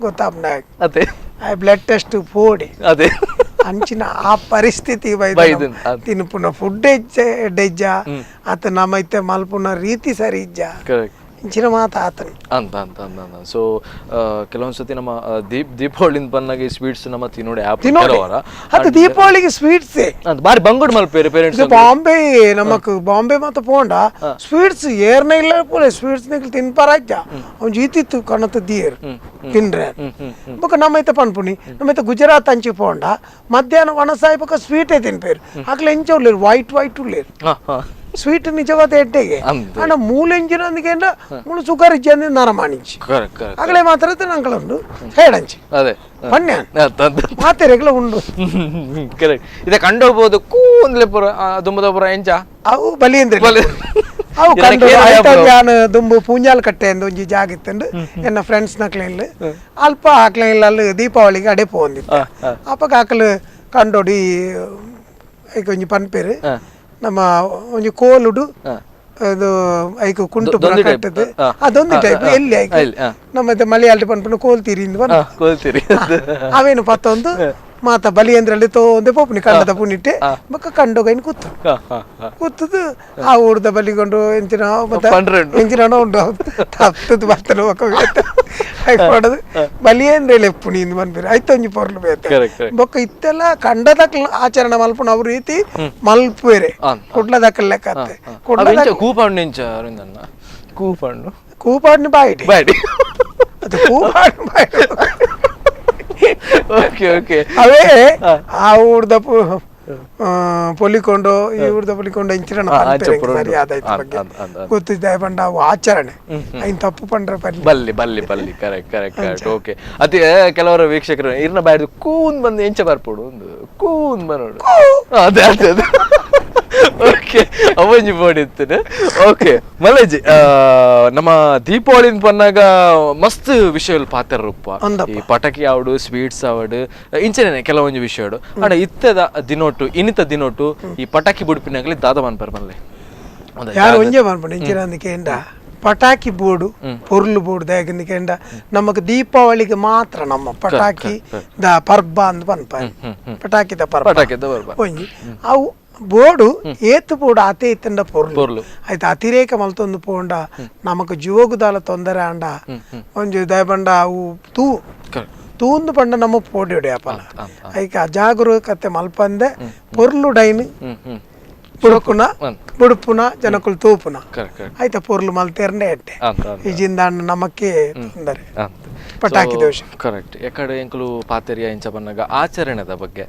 [SPEAKER 2] ಗೊತ್ತಾಪುಂಡ
[SPEAKER 1] ಅದೇ
[SPEAKER 2] ಬ್ಲಡ್ ಟೆಸ್ಟ್ ಪೋಡಿ
[SPEAKER 1] ಅದೇ
[SPEAKER 2] ಅಂಚಿನ ಆ ಪರಿಸ್ಥಿತಿ ತಿನ್ಪುನ ಫುಡ್ ಎಡ್ಡೆಜ್ಜ ಆತ ನಮ್ಮ ಇತ್ತೆ ಮಲ್ಪುನ ರೀತಿ ಸರಿ ಇಜ್ಜ ಇಂಚಿನ ಮಾತು ಆತನ
[SPEAKER 1] ಅಂತ ಅಂತ ಅಂತ. ಸೊ ಕೆಲವೊಂದು ಸತಿ ನಮ್ಮ ದೀಪಾವಳಿನ ಬಂದಾಗ ಸ್ವೀಟ್ಸ್ ನಮ್ಮ ತಿನ್ನೋಡೆ
[SPEAKER 2] ಅದು ದೀಪಾವಳಿಗೆ ಸ್ವೀಟ್ಸ್
[SPEAKER 1] ಬಾರಿ ಬಂಗುಡ್ ಮಲ್ಪೇರು ಪೇರೆಂಟ್ಸ್
[SPEAKER 2] ಬಾಂಬೆ ನಮಕ್ ಬಾಂಬೆ ಮಾತ ಪೋಂಡ ಸ್ವೀಟ್ಸ್ ಏರ್ನ ಇಲ್ಲ ಪೋಲೆ ಸ್ವೀಟ್ಸ್ ನಿಕ್ಲು ತಿನ್ಪಾರಾಜ್ಯ ಅವ್ನು ಜೀತಿತ್ತು ಕಣತ ದಿಯರ್ ತಿನ್ರೆ ಬೊಕ ನಮ್ಮ ಐತೆ ಪನ್ಪುಣಿ ನಮ್ಮ ಐತೆ ಗುಜರಾತ್ ಅಂಚಿ ಪೋಂಡ ಮಧ್ಯಾಹ್ನ ಒಣಸಾಯಿ ಬೊಕ ಸ್ವೀಟೇ ತಿನ್ಪೇರು ಅಕ್ಲೆ ಎಂಚ ಉಲ್ಲೇರು ವೈಟ್ ವೈಟ್ ಉಲ್ಲೇರು. Sweet ನಿಜವಾದ ಎಡ್ಡೆಗೆ ಆಂಡ ಮೂಲೆಂಜಿನೊಂದಿಗೆ ಮೂಲು ಸುಗರ್ ಇಜ್ಜಂದಿ ನರಮಾಣಿಂಚಿ ಅಗಲೇ ಮಾತ್ರ ನಂಕಲುಂಡು ಹೇಡಂಚಿ ಪಣ್ಯ ಮಾತೆರೆಗ್ಲ ಉಂಡು
[SPEAKER 1] ಕರೆಕ್ಟ್ ಇದೆ ಕಂಡೋಗ್ಬೋದು ಕೂ ಅಂದ್ಲೆ ಪೂರ ದುಂಬದ ಪೂರ ಎಂಚ
[SPEAKER 2] ಅವು ಬಲಿಯಂದ್ರೆ ಅವು ಕಂಡು ದುಂಬು ಪೂಂಜಾಲ್ ಕಟ್ಟೆ ಎಂದು ಒಂಜಿ ಜಾಗ ಇತ್ತಂಡು ಎನ್ನ ಫ್ರೆಂಡ್ಸ್ ನಕ್ಲೆಲ್ ಅಲ್ಪ ಆಕ್ಲೆಲ್ ಅಲ್ಲಿ ದೀಪಾವಳಿಗೆ ಅಡೆ ಪೋಂದಿತ್ತು ಅಪ್ಪಗ ಆಕಲು ಕಂಡೋಡಿ ಐಕ್ ಒಂಜಿ ಪನ್ಪೇರು ನಮ್ಮ ಒಂಜಿ ಕೋಲುಡು ಇದು ಐಕ್ ಕುಂಟು ಕಟ್ಟದು ಅದೊಂದು ಟೈಪ್ ಎಲ್ಲಿ ಐಕ್ ನಮ್ಮ ಮಲಯಾಳಿ ಪನ್ಪುನ ಕೋಲ್ತೀರಿ
[SPEAKER 1] ಕೋಲ್ತೀರಿ
[SPEAKER 2] ಅವೇನು ಪತ್ತೊಂದು ಮಾತ ಬಲಿಯಂದ್ರಲ್ಲಿ ತೋಂದೆ ಪೋಪುನಿ ಕಂಡದ ಪುನಿಟ್ಟೆ ಬೊಕ್ಕ ಕಂಡೋಗೈನ್ ಕೂತು ಕೂತದು ಆ ಊರ್ದ ಬಲಿಗೊಂಡು ಎಂಚಿನ ಮತ್ತೆ ಎಂಚಿನ ಉಂಡು ತಪ್ಪದು ಬರ್ತದೆ ಬೊಕ್ಕ ಬಲಿಯಂದ್ರಲ್ಲಿ ಪುನಿ ಇಂದು ಪನ್ಪೇರು ಐತೊಂಜಿ ಪೊರ್ಲು ಬೇತೆ ಬೊಕ್ಕ ಇತ್ತೆಲ್ಲ ಕಂಡದಕ್ಲ ಆಚರಣೆ ಮಲ್ಪುನ ಅವ್ರ ರೀತಿ ಮಲ್ಪುವೆರೆ ಕುಡ್ಲದಕ್ಕಲ್ ಲೆಕ್ಕ
[SPEAKER 1] ಕುಡ್ಲದ ಕೂಪಣ್ಣು ಕೂಪಣ್ಣು
[SPEAKER 2] ಕೂಪಾಡ್ನಿ ಬಾಯಿಡಿ
[SPEAKER 1] ಬಾಯಿಡಿ
[SPEAKER 2] ಅದು ಕೂಪಾಡ್ನಿ ಬಾಯಿಡಿ.
[SPEAKER 1] ಓಕೆ ಓಕೆ
[SPEAKER 2] ಅವೇ ಆ ಊರ್ದ ಪೊಲಿಕೊಂಡು ಈ ಊರ್ದ ಪೊಲಿಕೊಂಡು ಇಂಚಿನ ಸರಿ ಆದಾಯ್ತು ಬಗ್ಗೆ ಗೊತ್ತಿದ್ದ ಪಂಡ ಅವು ಆಚರಣೆ ಐನ್ ತಪ್ಪು ಪಂಡ್ರೆ
[SPEAKER 1] ಬಲ್ಲಿ ಬಲ್ಲಿ ಬಲ್ಲಿ correct correct correct okay ಅದೇ ಕೆಲವರು ವೀಕ್ಷಕರು ಇರ್ನ ಬಾಯ್ದು ಕೂನ್ ಬಂದು ಎಂಚ ಬರ್ಪೋಡು ಒಂದು ಕೂನ್ ಬರೋಡು ಅದೇ ಅದೇ ಅದೇ ಓಕೆ ಅವಂಜಿ ಬೋಡಿತ್ತು. ಓಕೆ ಮಲ್ಲೇಜಿ ನಮ್ಮ ದೀಪಾವಳಿನ ಪನ್ನಾಗ ಮಸ್ತ್ ವಿಷಯಗಳು ಪಾತ್ರ ರೂಪ ಈ ಪಟಾಕಿ ಆವಡು ಸ್ವೀಟ್ಸ್ ಆವಡು ಇಂಚನೆ ಕೆಲವೊಂದು ವಿಷಯಡು ಅಂಡ ಇತ್ತದ ದಿನೋಟು ಇನ್ನಿತ ದಿನೋಟು ಈ ಪಟಾಕಿ ಬುಡುಪಿನಾಗಲಿ ದಾದ ಮನ್ಪರ್ ಮಲ್ಲೆ
[SPEAKER 2] ಯಾರು ಒಂಜೆ ಮನ್ಪಂಡು ಇಂಚಿನ ಕೇಂಡ ಪಟಾಕಿ ಬೋರ್ಡು ಪೊರ್ಲು ಬೋರ್ಡು ದಾಯಕಂದ ನಮಕ್ ದೀಪಾವಳಿಗೆ ಮಾತ್ರ ನಮ್ಮ ಪಟಾಕಿ the ಪರ್ಬ ಅಂದ್ ಪನ್ಪ ಪಟಾಕಿದ ಪರ್ಬ ಒಂಜಿ ಅವು ಬೋರ್ಡು ಏತು ಬೋರ್ಡು ಆತೆ ಇತ್ತಂಡ ಪೊರ್ಲು ಆಯ್ತು ಅತಿರೇಕ ಮಲ್ತೊಂದು ಪೋಂಡ ನಮಕ್ ಜೀವಗುದಾಲ ತೊಂದರೆ ಆಂಡ ಒಂಜಿ ದಯಪಂಡ ಅವು ತೂ ತೂಂದು ಪಂಡ ನಮ್ಮ ಪೋಡಿ ಅಪ್ಪನ ಐಕ ಅಜಾಗರೂಕತೆ ಮಲ್ಪಂದೆ ಪೊರ್ಲು ಡೈನ್ ಬುಡುಕುನ ಬುಡುಪುನ ಜನಕುಲು ತೂಪುನ ಆಯ್ತಾ ಪೊರ್ಲು ಮಲ್ತೇರ್ನೆ ಎಟ್ಟೆ ಇಜಿಂದಾಂಡ ನಮಕ್ಕೆ ತೊಂದರೆ ಪಟಾಕಿ ದೋಷ.
[SPEAKER 1] ಕರೆಕ್ಟ್ ಎಕಡೆ ಎಂಕುಲು ಪಾತೆರಿಯ ಇಂಚ ಪನ್ನಾಗ ಆಚರಣೆದ ಬಗ್ಗೆ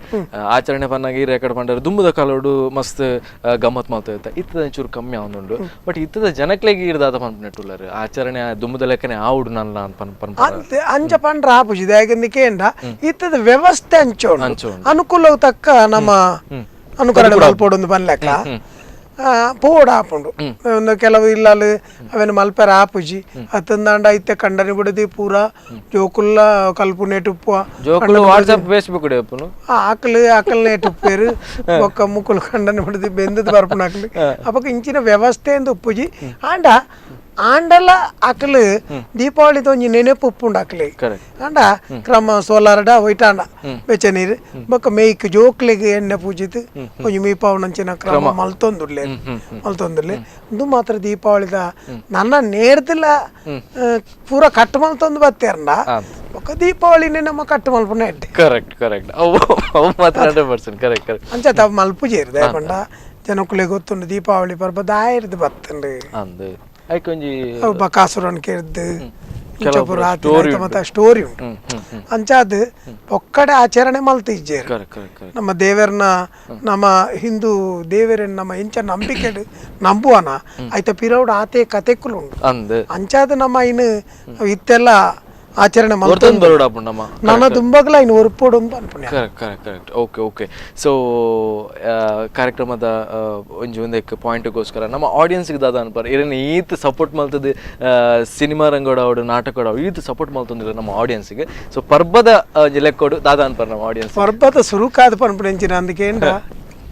[SPEAKER 1] ಆಚರಣೆ ಪನ್ನಾಗ ಈ ರೆಕಾರ್ಡ್ ಪಂಡರು ದುಂಬುದ ಕಾಲೋಡು ಮಸ್ತ್ ಗಮ್ಮತ್ ಮಲ್ತ ಇತ್ತ ಇತ್ತದ ಒಂಚೂರು ಕಮ್ಮಿ ಆವೊಂದುಂಡು ಬಟ್ ಇತ್ತದ ಜನಕ್ಲೆಗ್ ಇರ್ದಾದ ಪನ್ಪಿನಟ್ಟುಲ್ಲರು ಆಚರಣೆ ದುಂಬುದ ಲೆಕ್ಕನೆ ಆವುಡು ನಲ್ಲ ಪನ್
[SPEAKER 2] ಅಂಚ ಪಂಡ್ರ ಆಪುಜಿ ದಾಯಕಂದು ಕೇಂದ್ರ ಇತ್ತದ ವ್ಯವಸ್ಥೆ ಅಂಚ ಅನುಕೂಲ ತಕ್ಕ ನಮ್ಮ ಅನುಕರಣೆ ಮಲ್ಪೊಡೊಂದು ಪನ್ಲೆಕ್ಕ ಪೋಡು ಆಪುಂಡು ಒಂದು ಕೆಲವು ಇಲ್ಲಲ್ ಅವೇನು ಮಲ್ಪೆರ ಆಪುಜಿ ಅತ್ತಂದಾಂಡ ಇತ್ತೆ ಕಂಡನಿ ಬಿಡದಿ ಪೂರ ಜೋಕುಲ್ಲ ಕಲ್ಪುನೇಟ್ ಉಪ್ಪು
[SPEAKER 1] ಜೋಕುಲು ವಾಟ್ಸ್ಆಪ್ ಫೇಸ್ಬುಕ್
[SPEAKER 2] ಆಕಲು ಆಕಲ್ನೇಟ್ ಉಪ್ಪೇರು ಒಕ್ಕ ಮುಕ್ಕುಲು ಕಂಡನಿ ಬಿಡದಿ ಬೆಂದದ ಬರ್ಪುನ ಆಕಲು ಅಪಕ ಇಂಚಿನ ವ್ಯವಸ್ಥೆ ಎಂದು ಉಪ್ಪುಜಿ ಆಂಡ ಆಂಡಲ ಅಕಲು ದೀಪಾವಳಿ ಒಂಜಿ ನೆನಪು ಉಪ್ಪುಂಡು ಅಕ್ಲೆ ಆಂಡ ಕ್ರಮ ಸೋಲಾರ್ಡ ಒಯ್ಟಾಂಡ ಬೆಚ್ಚ ನೀರು ಬೊಕ್ಕ ಮೇಯ್ಕ್ ಜೋಕ್ಲೆಗ್ ಎಣ್ಣೆ ಪೂಜಿತ್ ಒಂಜಿ ಮೀಪಾವನಂಚಿನ ಕ್ರಮ ಮಲ್ತೊಂದುಲ್ಲೆ ಮಲ್ತೊಂದುಲ್ಲೆ ಉಂದು ಮಾತ್ರ ದೀಪಾವಳಿದ ನನ್ನ ನೇರ್ದಿಲ್ಲ ಪೂರ ಕಟ್ ಮಲ್ತೊಂದು ಬತ್ತೇರ್ಂಡ ಬೊಕ್ಕ ದೀಪಾವಳಿನೇ ನಮ್ಮ ಕಟ್ಟು ಮಲ್ಪುನ ಎಡ್ಡೆ.
[SPEAKER 1] ಕರೆಕ್ಟ್ ಕರೆಕ್ಟ್ ಅವು ಅವು ಮಾತ್ರ 100% ಕರೆಕ್ಟ್ ಕರೆಕ್ಟ್
[SPEAKER 2] ಅಂಚ ತಾವು ಮಲ್ಪುಜೇರು ದಾಯಪಂಡ ಜನಕುಲೆ ಗೊತ್ತುಂಡು ದೀಪಾವಳಿ ಪರ್ಬ ದಾಯಿರ್ದು ಬತ್ತುಂಡು
[SPEAKER 1] ಅಂದ್ ಐಕೊಂಜಿ
[SPEAKER 2] ಬಕಾಸುರನ್ ಕೆರ್ದು ಮತ್ತೆ ಸ್ಟೋರಿ ಉಂಟು ಅಂಚಾದ್ ಒಕ್ಕಡೆ ಆಚರಣೆ ಮಲ್ತ ಇಜ್ಜೇರು ನಮ್ಮ ದೇವರನ್ನ ನಮ್ಮ ಹಿಂದೂ ದೇವರನ್ನ ನಮ್ಮ ಇಂಚ ನಂಬಿಕೆ ನಂಬುವನ ಆಯ್ತ ಪಿರೌಡ್ ಆತೆ ಕತೆಕುಲು ಉಂಟು ಅಂಚಾದ ನಮ್ಮ ಇನ್ನು ಇತ್ತೆಲ್ಲ ಆಚರಣೆ ನನ್ನ ದುಂಬಗ್ಲ ಇನ್ನು ಒರ್ಪೋಡು ಅಂತ ಅನ್ಪುಣೆ.
[SPEAKER 1] Correct correct correct okay okay so ಕಾರ್ಯಕ್ರಮದ ಒಂಜಿ ಒಂದಕ್ಕೆ ಪಾಯಿಂಟ್ಗೋಸ್ಕರ ನಮ್ಮ ಆಡಿಯನ್ಸ್ಗೆ ದಾದ ಅನ್ಪಾರ ಇರನ್ನ ಈತ್ ಸಪೋರ್ಟ್ ಮಲ್ತದ ಸಿನಿಮಾ ರಂಗೋಡ ಅವಡು ನಾಟಕ ಈತ್ ಸಪೋರ್ಟ್ ಮಲ್ತೊಂದಿಲ್ಲ ನಮ್ಮ ಆಡಿಯನ್ಸ್ಗೆ ಸೊ ಪರ್ಬದ ಲೆಕ್ಕೋಡು ದಾದ ಅನ್ಪಾರ ನಮ್ಮ ಆಡಿಯನ್ಸ್
[SPEAKER 2] ಪರ್ಬದ ಸುರುಕಾದ ಪನ್ಪುಣೆಂಚಿನ ಅಂದಕೇಂಡ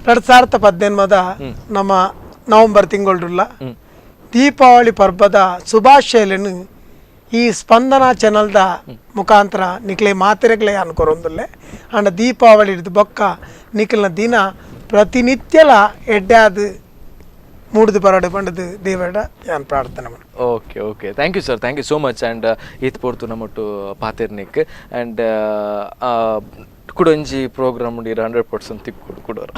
[SPEAKER 2] 2018 ನಮ್ಮ ನವಂಬರ್ ತಿಂಗಳುಲ್ಲ ದೀಪಾವಳಿ ಪರ್ಬದ ಶುಭಾಶಯలను ಈ ಸ್ಪಂದನ ಚಾನಲ್ದ ಮುಖಾಂತರ ನಿಕ್ಲೆ ಮಾತೆರೆಗ್ಲೆ ಅನ್ಕೊರೊಂದುಲ್ಲೆ ಅಂಡ ದೀಪಾವಳಿ ಹಿಡಿದು ಬೊಕ್ಕ ನಿಖಲ್ನ ದಿನ ಪ್ರತಿನಿತ್ಯಲ ಎಡ್ಡೆ ಮೂಡ್ದು ಬರಡು ಪಂಡದು ದೇವರ ಯಾನ್ ಪ್ರಾರ್ಥನೆ ಮಾಡು.
[SPEAKER 1] Okay okay thank you sir, thank you so much and ಈತ್ ಪೊರ್ತು ನಮ್ಮೊಟ್ಟು ಪಾತೆರ್ನಿಕ್ ಆ್ಯಂಡ್ ಕುಡೊಂಜಿ ಪ್ರೋಗ್ರಾಮ್ ಉಂಡು 100% ತಿಕ್ಕೊಡು ಕುಡೋರ.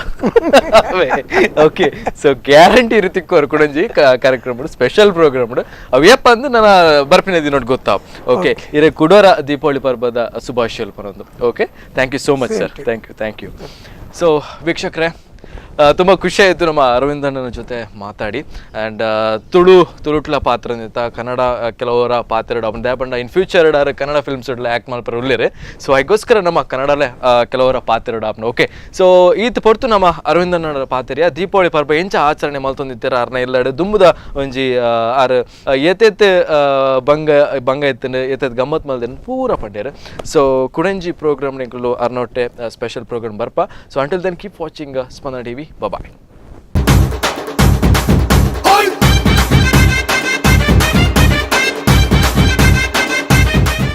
[SPEAKER 1] Okay so guarantee ಇರು ತಿಕ್ಕೋರು ಕುಡೊಂಜಿ ಕಾರ್ಯಕ್ರಮ ಸ್ಪೆಷಲ್ ಪ್ರೋಗ್ರಾಮ್ ಉಂಡು ಅವು ಏಪ ಅಂದು ನನ್ನ ಬರ್ಪಿನ ದಿನೋಟ್ ಗೊತ್ತಾ. ಓಕೆ ಇರೆ ಕುಡೋರ ದೀಪಾವಳಿ ಪರ್ಬದ ಶುಭಾಶಯ ಪರೊಂದು. Okay thank you so much sir, thank you thank you. So ವೀಕ್ಷಕರೇ, ತುಂಬ ಖುಷಿ ಆಯಿತು ನಮ್ಮ ಅರವಿಂದ್ ಅಣ್ಣನ ಜೊತೆ ಮಾತಾಡಿ. ಆ್ಯಂಡ್ ತುಳು, ತುಳುಟ್ಲ ಪಾತ್ರ ನಿತ್ತ ಕನ್ನಡ ಕೆಲವರ ಪಾತ್ರ ದಯಪಂಡ in future Kannada films act ಮಲ್ಪರ ಉಲ್ಲೇರೆ. ಸೊ ಅದಕ್ಕೋಸ್ಕರ ನಮ್ಮ ಕನ್ನಡಲೇ ಕೆಲವರ ಪಾತ್ರ ಆಪ್ನ. ಓಕೆ, ಸೊ ಈತ್ ಪೊರ್ತು ನಮ್ಮ ಅರವಿಂದ್ ಅಣ್ಣನ ಪಾತ್ರೆಯ ದೀಪಾವಳಿ ಪರ್ಬ ಎಂಚ ಆಚರಣೆ ಮಲ್ತೊಂದಿತ್ತೆರ, ಅರ್ನ ಇಲ್ಲಡೆ ದುಂಬುದ ಒಂಜಿ ಆರ್ ಏತೇತ್ ಬಂಗ ಬಂಗ ಇತ್ತಂಡು, ಏತೇತ್ ಗಮ್ಮತ್ ಮಲ್ದಿನ ಪೂರ ಪಂಡೇರು. ಸೊ ಕುಡಂಜಿ ಪ್ರೋಗ್ರಾಮ್ ನಿಕುಲು ಅರ್ನೊಟ್ಟೆ ಸ್ಪೆಷಲ್ ಪ್ರೋಗ್ರಾಮ್ ಬರ್ಪ. So until then, keep watching Spandana TV. Bye.